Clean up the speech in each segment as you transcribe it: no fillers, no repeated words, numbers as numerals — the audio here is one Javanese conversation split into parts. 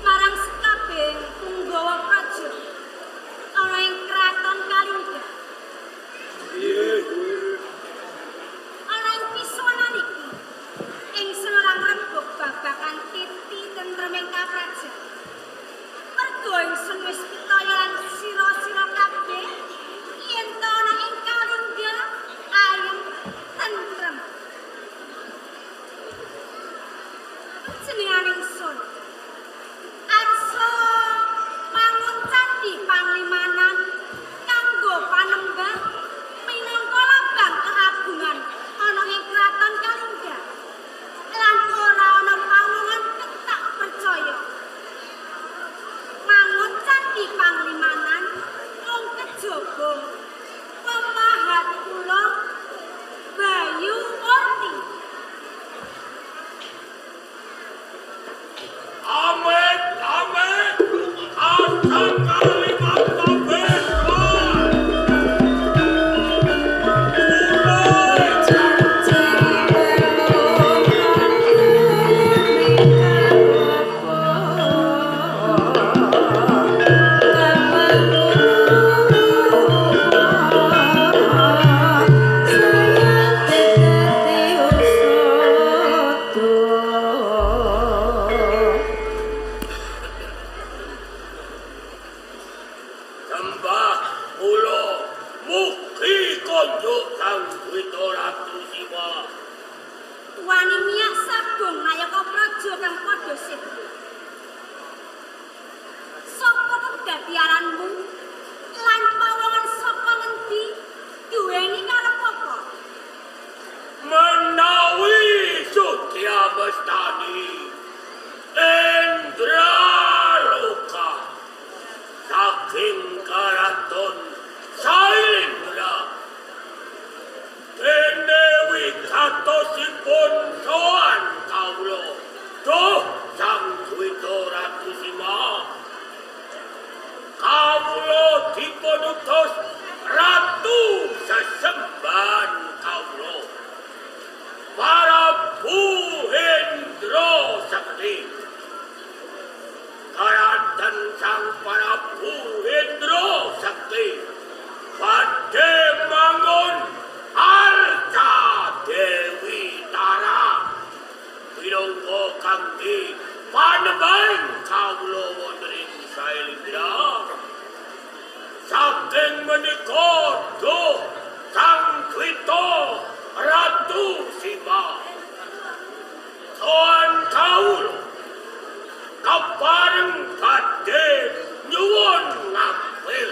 Marang sekabeh punggawa praja ana ing kraton Kalingga. Ana ing pisuwanan iki ingsun ora ngrembug babagan titi tentreming kaprajan. Merga ingsun wis pitaya lan sira-sira kabeh yen ta ana ing Kalingga ayem tentrem. Panjenengan ingsun arsa mangun candhi panglimanan kanggo panembah minangka lambang keagungan ana ing kraton Kalingga lan ora ana pawongan ketak percaya. Mangun candhi panglimanan mung kejaba pemahat kula Bayu Murti. Amit, amit, asal kalimat kabeh. Sembah kula mugi konjuk Sang Dwita Ratu Siwa. Wani miyak sagung nayaka praja kang padha sibuk. Sapa kedadiaranmu lan pawongan saka ngendi duweni karep apa? Menawi sudya mestani Indra Loka saking karaton Sailendra dene wigatosipun sowan kawula duh Sang Dwita Ratu Sima. Kawula dipun utus Ratu sesembahan kawula Prabu Hendra Sakti. Karanten Sang Prabu Hendra Sakti badhe mangun Arca Dewi Tara minangka kangge panembahan kawula wonten ing Sailendra. Saking menika duh Sang Dwita Ratu Sima sowan kawula kapareng badhe nyuwun ngampil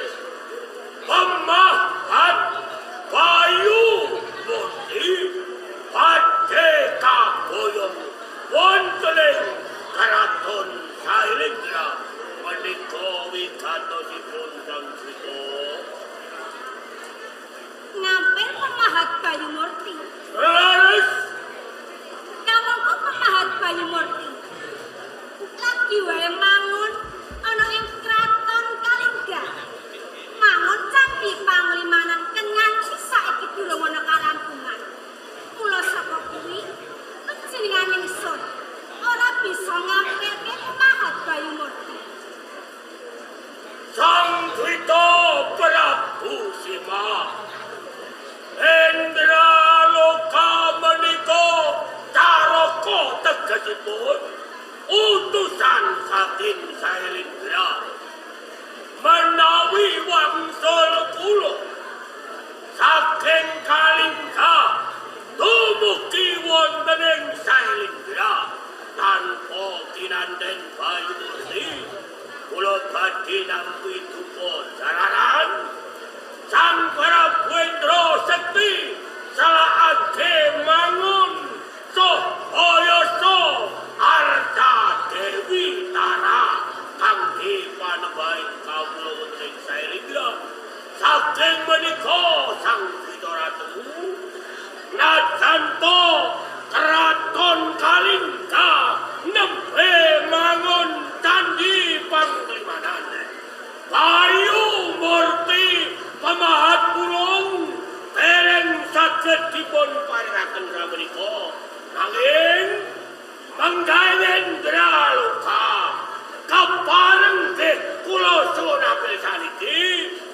pemahat Bayu Murti badhe kaboyong wonten ing Karaton Sailendra menika wigatosipun Sang Dwita. Ngampil pemahat Bayu Murti. Leres. Kamangka pemahat Bayu Murti lagi wae mangun ana ing kraton Kalingga. Mangun candhi panglimanan kenganti saiki durung ana karampungan. Mula saka kuwi panjenengan ingsun ora bisa ngampilke pemahat Bayu Murti. Sang Dwita Prabu Sima Indra Loka menika caraka tegesipun utusan saking Sailendra. Menawi wangsul kula saking Kalingga dumugi wonten ing Sailendra tanpa kinanten Bayu Murti, kula badhe nampi duka jalaran Sang Prabu Hendra Sekti salahake mangun saha yasa Arca Dewi Tara. saged dipun paringaken samenika. Nanging manggawe Indraloka kepareng nggih kula suwun ampil saniki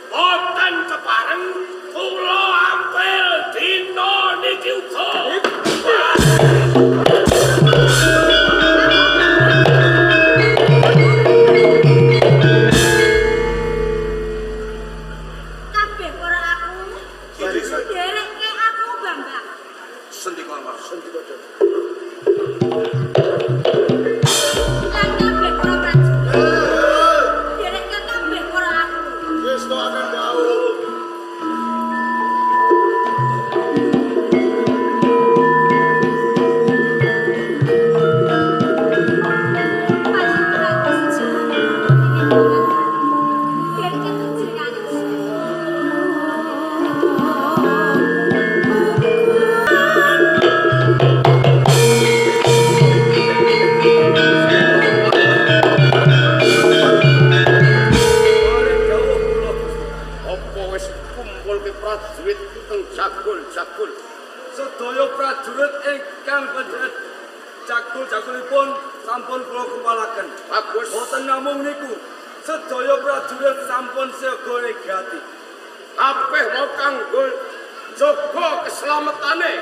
boten kepareng kula ampil dina niki uga. Kabeh para aku nderekke aku Bambang. Sendika Amar. Sendika Dewa. Lan kabeh para prajurit. Nderekke kabeh para aku. Wis to akan dawuh. Bareng dawuh kula Gusti. Apa wis kumpulke prajurit teng jagul-jagul? Sedaya prajurit ingkang panjenengan jagul-jagulipun sampun kula kumpulaken. Bagus. Boten namung niku, sedaya prajurit sampun siaga regati. Kabeh mau kanggo jaga keselamatane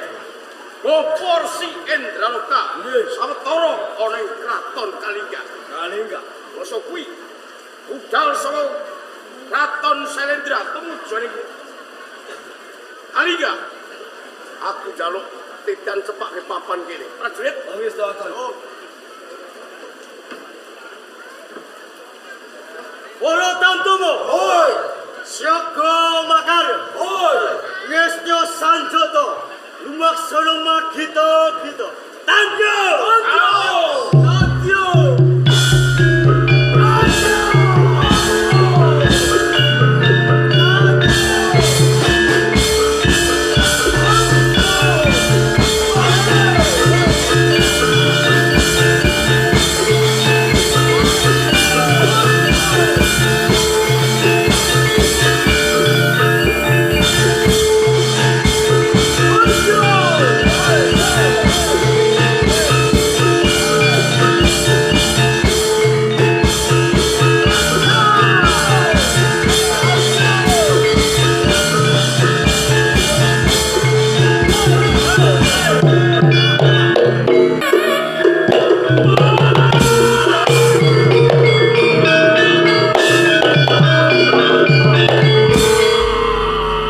Bapak Rsi Indraloka. Nggih. Sawetara ana ing kraton Kalingga. Kalingga. Basa kuwi budal saka Kraton Selendra tumuju ning Kalingga. Aku njaluk titan cepake papan kene. Prajurit, Pangestu. oh, Para tantumo, oi, siaga makarya, oi. ngestya sanjata, lumaksana magita-gita. Tandyo! Tandyo! Tandyo!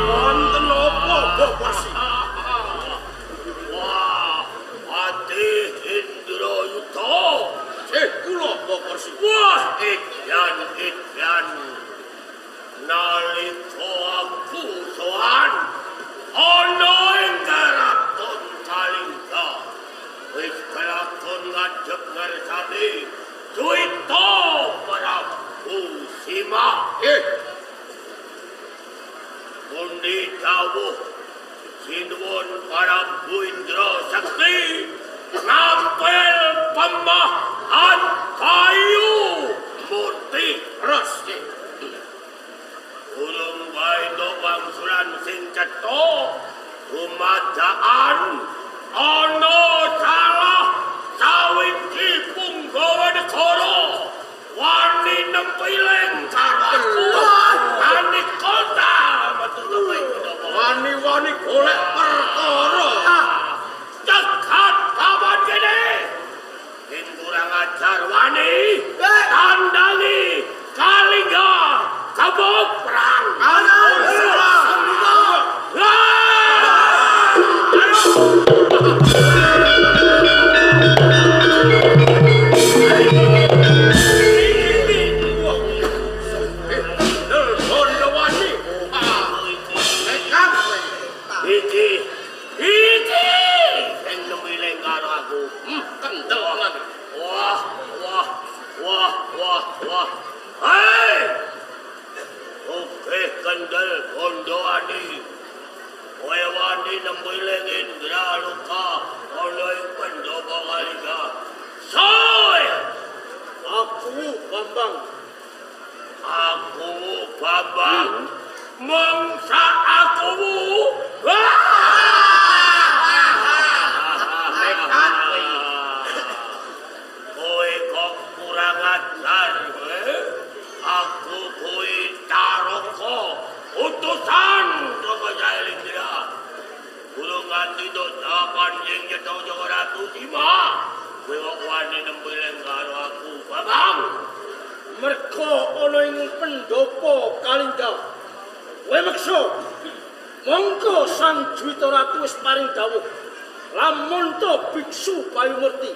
Wonten apa Bapak Rsi? Wah, Patih Indrayuda. Eh, kula Bapak Rsi. Wah, edan edan. Nalika aku sowan ana ing keraton Kalingga. Wis kelakon ngadhep ngarsane Duwita Prabu Sima. Eh, Mundi dawuh sinuwun Prabu Indra Sakti ngampil pemah Antayu Murti. Rsi. Urung wae entuk wangsulan sing cetha dumadaan ana salah sawiji punggawa negara wani nempiling karo aku wani kota metu Wani-wani golek perkara. nganti tok jawaban ing nyedong Joko Ratu Bima. Kowe kok wani nempiling karo aku, Bambang? Merga ana ing pendopo Kalingga. Kowe meksa. Mongko Sang Juwita Ratu wis paring dawuh. Lamun to biksu Bayumurti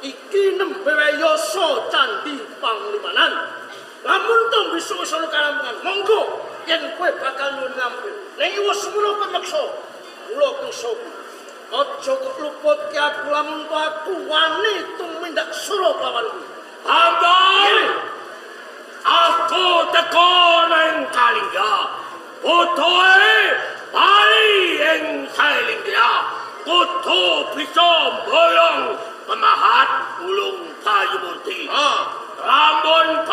iki nembe wae yasa candhi panglimanan. Lamun to besok wis ana kalampungan, monggo yen kowe bakal nyuwun ngampil. Ning wis semono kowe meksa. Kula kengsa. Aja kok luputke aku lamun to aku wani tumindak sura kelawanku. Bambang! Aku teko nang Kalingga. Butuhe bali ing Sailingga. Kudu bisa mboyong pemahat ulung Bayumurti. Ah. Lamun